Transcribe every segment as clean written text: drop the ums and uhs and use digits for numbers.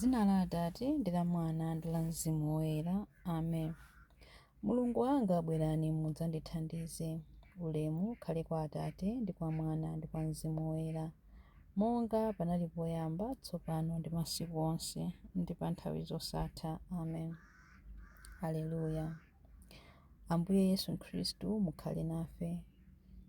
M'dzina la Atate, ndi la Mwana, ndi la Mzimu Woyera. Amen. Mulungu wanga, bwerani mudzandithandize. Ulemu ukhale kwa Atate, ndi kwa Mwana, ndi kwa Mzimu Woyera, monga panali poyamba, tsopano, ndi masiku onse, ndi pa nthawi zosatha. Amen. Aleluya. Ambuye Yesu Khristu, mukhale nafe.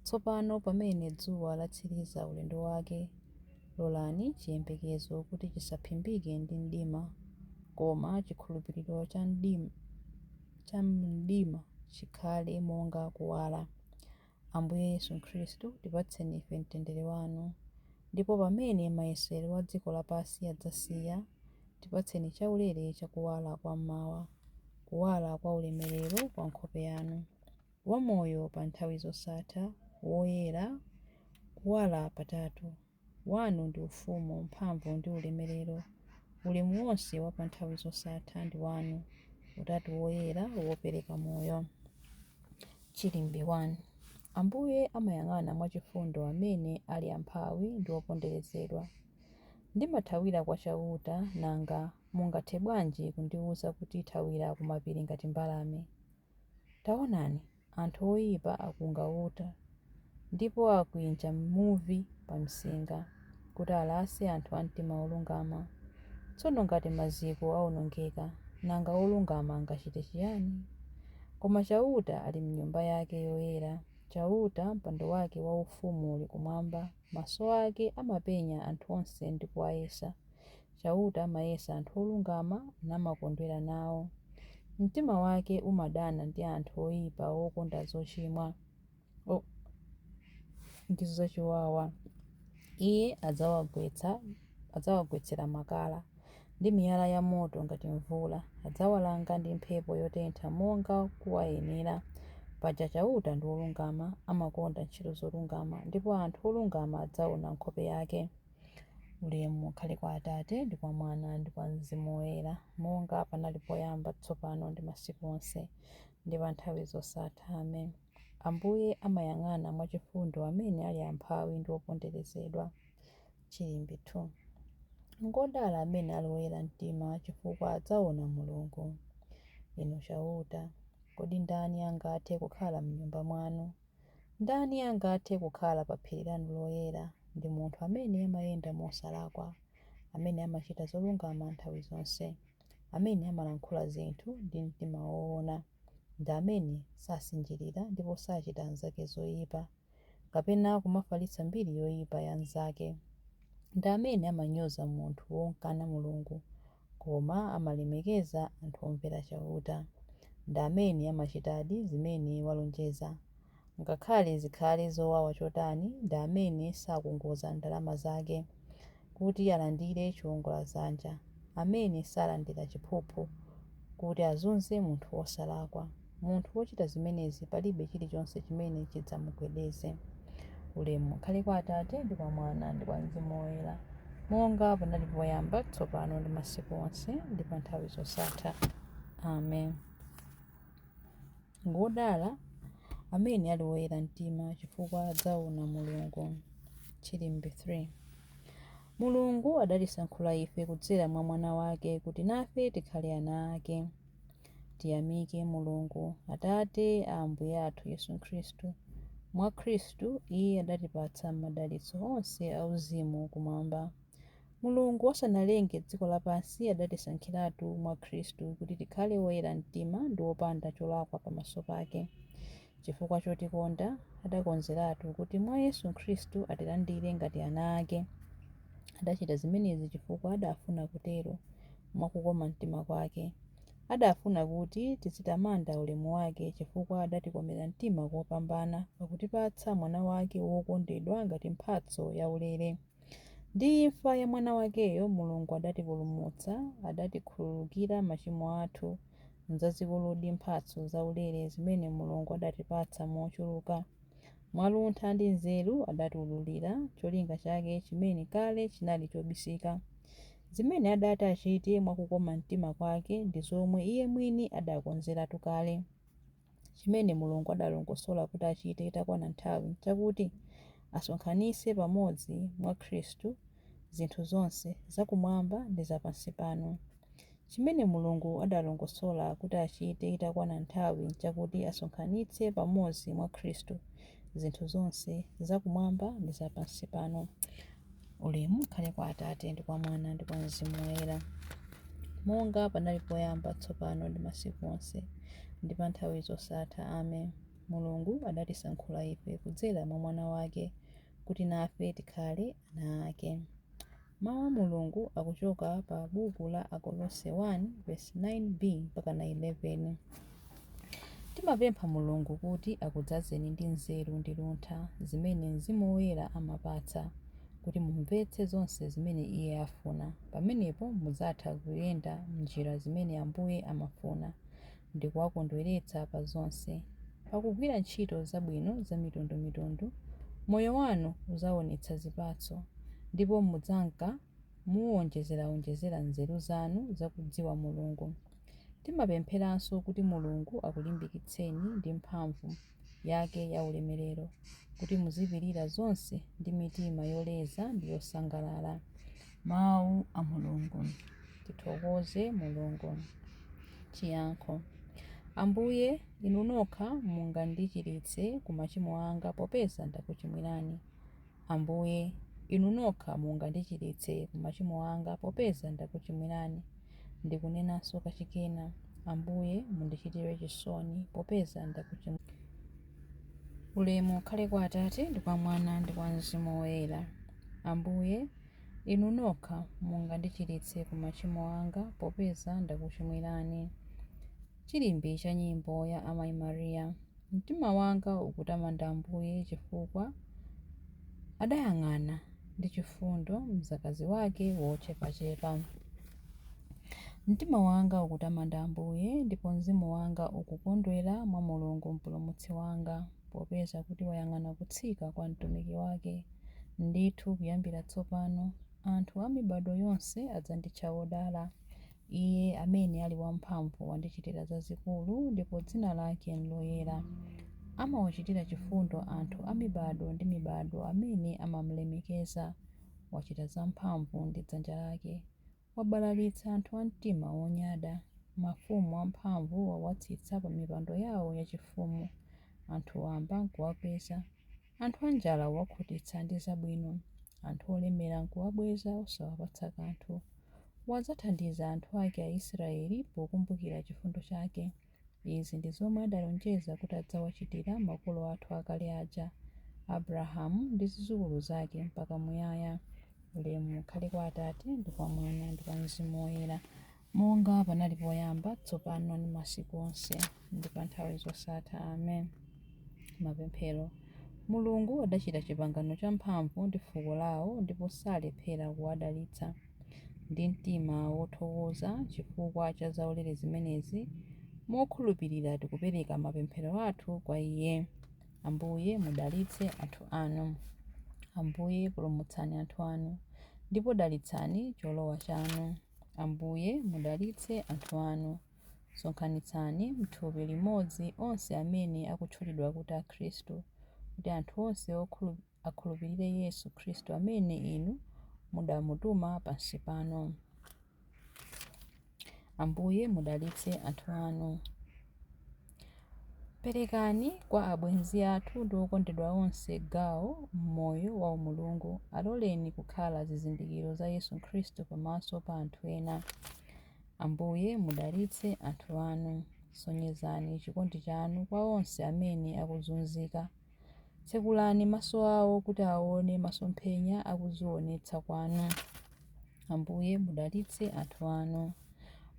Tsopano pamene dzuwa latsiriza ulendo wake, lolani chiyembekezo kuti chisaphimbike ndi mdima, koma chikhulupiriro cha mdima chikhale monga kuwala. Ambuye Yesu Khristu, tipatseni ife mtendere wanu, ndipo pamene mayesero a dziko lapansi adzasiya, tipatseni chaulere cha kuwala kwa mmawa, kuwala kwa ulemerero kwa nkhope yanu. Wamoyo pa nthawi zosatha, woyera, kuwala patatu. Wanu ndi ufumu, mphamvu ndi ulemerero. Ulemu wonse wa pa nthawi zosatha ndi wanu, Utatu Woyera wopereka moyo. Chilimbi 1. Ambuye amayang'ana mwachifundo amene ali amphawi ndi oponderezedwa. Ndimathawira kwa Chauta, nanga mungathe bwanji kundiwuza kuti thawira kumapiri ngati mbalame? Taonani, anthu oipa akunga uta, ndipo akwinja muvi pa msinga, kuti alase anthu a mtima wolungama. Tsono ngati maziko aonongeka, nanga wolungama angachite chiyani? Koma Chauta ali m'nyumba yake yoyera, Chauta, mpando wake waufumu uli kumwamba, maso ake amapenya anthu onse ndi kuwayesa. Chauta amayesa anthu olungama namakondwera nawo. Mtima wake umadana ndi anthu oipa okonda zochimwa ndi zachiwawa. Iye adzawagwetsera makala ndi miyala yamoto ngati mvula. Adzawalanga ndi mphepo yotentha monga kuwayenera. Paja Chauta ndi wolungama, amakonda ntchito zolungama, ndipo anthu olungama adzaona nkhope yake. Ulemu ukhale kwa Atate, ndi kwa Mwana, ndi kwa Mzimu Woyera, monga panali poyamba, tsopano, ndi masiku onse, ndi pa nthawi zosatha. Amen. Ambuye amayang'ana mwachifundo amene ali amphawi ndi oponderezedwa. Chilimbi 2. Ngodala amene ali oyera mtima, chifukwa adzaona Mulungu. Inu Chauta, kodi ndani angathe kukhala m'nyumba mwanu? Ndani angathe kukhala pa phiri lanu loyera? Ndi munthu amene amayenda mosalakwa, amene amachita zolungama nthawi zonse, amene amalankhula zinthu ndi mtima woona, ndi amene sasinjirira ndipo sachita anzake zoyipa, kapena kumafalitsa mbiri yoyipa ya mnzake. Ndi amene amanyoza munthu womkana Mulungu, koma amalemekeza anthu omvera Chauta. Ndi amene amachitadi zimene walonjeza, ngakhale zikhale zowawa chotani. Ndi amene sakongoza ndalama zake kuti alandire chiwongoladzanja, amene salandira chiphuphu kuti azunze munthu wosalakwa. Munthu wochita zimenezi palibe chilichonse chimene chidzamugwedeze. Ulemu ukhale kwa Atate, ndi kwa Mwana, ndi kwa Mzimu Woyera, monga panali poyamba, tsopano, ndi masiku onse, ndi pa nthawi zosatha. Amen. Ngodala amene ali woyera mtima, chifukwa adzaona Mulungu. Chilimbi 3. Mulungu adatisankhula ife kudzera mwa Mwana wake kuti nafe tikhale ana ake. Tiyamike Mulungu, Atate a Ambuye athu Yesu Khristu. Mwa Khristu Iye adatipatsa madalitso onse auzimu kumwamba. Mulungu asanalenge dziko lapansi adatisankhiratu mwa Khristu kuti tikhale oyera mtima ndi opanda cholakwa pamaso pake. Chifukwa chotikonda, adakonzeratu kuti mwa Yesu Khristu atilandire ngati ana ake. Adachita zimenezi chifukwa adafuna kutero, mwa kukoma mtima kwake. Adafuna kuti tizitamanda ulemu wake, chifukwa adatikomera mtima kopambana pakutipatsa Mwana wake wokondedwa ngati mphatso yaulere. Ndi imfa ya Mwana wakeyo, Mulungu adatipulumutsa, adatikhululukira machimo athu. Nzazikuludi mphatso zaulere zimene Mulungu adatipatsa mochuluka! Mwaluntha ndi nzeru adatiwululira cholinga chake chimene kale chinali chobisika. Zimene adati achite mwa kukoma mtima kwake ndi zomwe Iye mwini adakonzeratu kale. Chimene Mulungu adalongosola kuti achite itakwana nthawi nchakuti asonkhanitse pamodzi mwa Khristu. zinthu zonse, zakumwamba ndi za pansi pano. Chimene Mulungu adalongosola kuti achite itakwana nthawi nchakuti asonkhanitse pamodzi mwa Khristu zinthu zonse, zakumwamba ndi za pansi pano. Ulemu ukhale kwa Atate ndi kwa Mwana ndi kwa Mzimu Woyera, monga panali poyamba, tsopano ndi masiku onse, ndi pa nthawi zosatha. Amen. Mulungu adatisankhula ife kudzera mwa Mwana wake kuti nafe tikhale ana ake. Mawu a Mulungu akuchoka pa buku la Akolose 1 vesi 9b mpaka 11. Timapempha Mulungu kuti akudzazeni ndi nzeru ndi luntha zimene Mzimu Woyera amapatsa, kuti mumvetse zonse zimene Iye afuna. Pamenepo mudzatha kuyenda m'njira zimene Ambuye amafuna, ndi kuwakondweretsa pa zonse. Pakugwira ntchito zabwino zamitundumitundu, moyo wanu udzaonetsa zipatso, ndipo mudzanka muwonjezerawonjezera nzeru zanu zakudziwa Mulungu. Timapempheranso kuti Mulungu akulimbikitseni ndi mphamvu yake yaulemerero, kuti muzipirira zonse ndi mitima yoleza ndi yosangalala. Mawu a Mulungu. Tithokoze Mulungu. Chiyankho. Ambuye, inu nokha mungandichiritse ku machimo anga popeza ndakuchimwirani. Ambuye, inu nokha mungandichiritse ku machimo anga popeza ndakuchimwirani. Ndikunenanso kachikena, Ambuye mundichitire chisoni popeza ndakuchimwirani. Ulemu ukhale kwa Atate ndi kwa Mwana ndi kwa Mzimu Woyera. Ambuye, inu nokha mungandichiritse ku machimo anga popeza ndakuchimwirani. Chilimbi cha nyimbo ya Amayi Maria. Mtima wanga ukutamanda Ambuye chifukwa adayang'ana ndi chifundo mdzakazi wake wochepachepa. Mtima wanga ukutamanda Ambuye, ndipo mzimu wanga ukukondwera mwa Mulungu Mpulumutsi wanga, popeza kuti wayang'ana kutsika kwa mtumiki wake. Ndithu kuyambira tsopano, anthu a mibadwo yonse adzanditcha wodala. Iye amene ali wamphamvu wandichitira zazikulu, ndipo dzina lake nloyera. Amawachitira chifundo anthu a mibadwo ndi mibadwo amene amamulemekeza. Wachita zamphamvu ndi dzanja lake. Wabalalitsa anthu a mtima wonyada. Mafumu amphamvu wawatsitsa pa mipando yawo yachifumu. Anthu wamba nkuwakweza. Anthu anjala wawakhutitsa ndi zabwino. Anthu olemera nkuwabweza osawapatsa kanthu. Wadzathandiza anthu ake Aisraeli pokumbukira chifundo chake. Izi ndi zomwe adalonjeza kuti adzawachitira makolo athu akale aja, Abrahamu ndi zidzukulu zake mpaka muyaya. Ulemu ukhale kwa Atate ndi kwa Mwana ndi kwa Mzimu Woyera, monga panali poyamba, tsopano ndi masiku onse, ndi pa nthawi zosatha. Amen. Mapemphero. Mulungu adachita chipangano champhamvu ndi fuko lawo ndipo salephera kuwadalitsa. Ndi mtima wothokoza chifukwa cha zaulere zimenezi, mokhulupirira tikupereka mapemphero athu kwa Iye. Ambuye mudalitse anthu anu. Ambuye pulumutsani anthu anu, ndipo dalitsani cholowa chanu. Ambuye mudalitse anthu anu. Sonkhanitsani m'thupi limodzi onse amene akutchulidwa kuti Akhristu, kuti anthu onse akhulupirire Yesu Khristu amene inu mudamutuma pansi pano. Ambuye mudalitse anthu anu. Perekani kwa abwenzi athu ndi okondedwa onse gawo m'moyo wa umulungu. Aloleni kukhala zizindikiro za Yesu Khristu pamaso pa anthu ena. Ambuye mudalitse anthu anu. Sonyezani chikondi chanu kwa onse amene akuzunzika. Tsekulani maso awo kuti aone masomphenya akudzionetsa kwanu. Ambuye mudalitse anthu anu.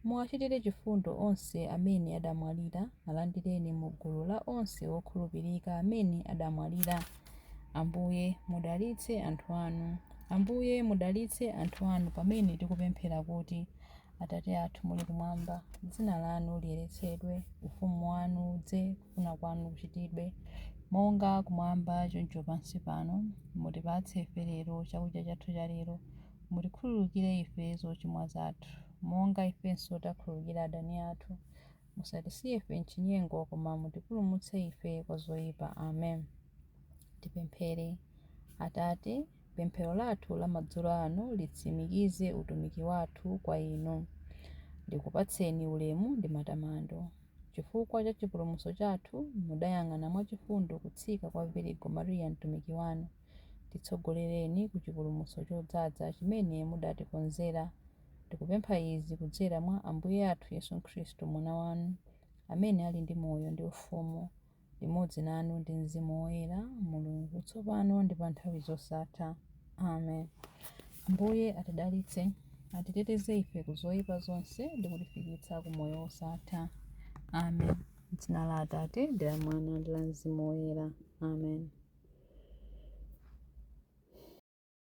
Muwachitire chifundo onse amene adamwalira, alandireni mu gulu la onse okhulupirika amene adamwalira. Ambuye mudalitse anthu anu. Ambuye mudalitse anthu anu pamene tikupemphera kuti, Atate athu muli kumwamba, dzina lanu liyeretsedwe, ufumu wanu udze, kufuna kwanu kuchitidwe, monga kumwamba choncho pansi pano. Mutipatse ife lero chakudya chathu cha lero. Mutikhululukire ife zochimwa zathu, monga ifenso takhululukira adani athu. Musatisiye ife m'chinyengo, koma mutipulumutse ife kwa zoyipa. Amen. Tipemphere. Atate, Pemphero lathu la madzulo ano litsimikize utumiki wathu kwa Inu. Ndikupatseni ulemu ndi matamando. Chifukwa cha chipulumutso chathu, mudayang'ana mwachifundo kutsika kwa Virigo Mariya mtumiki wanu. Titsogolereni ku chipulumutso chodzaza chimene mudatikonzera. Tikupempha izi kudzera mwa Ambuye athu Yesu Khristu Mwana wanu, amene ali ndi moyo ndi ufumu, limodzi nanu ndi Mzimu Woyera, Mulungu, tsopano ndi pa nthawi zosatha. Amen. Ambuye atidalitse, atiteteze ife ku zoyipa zonse ndi kutifikitsa ku moyo wosatha. Amen. M'dzina la Atate ndi la Mwana ndi la Mzimu Woyera. Amen.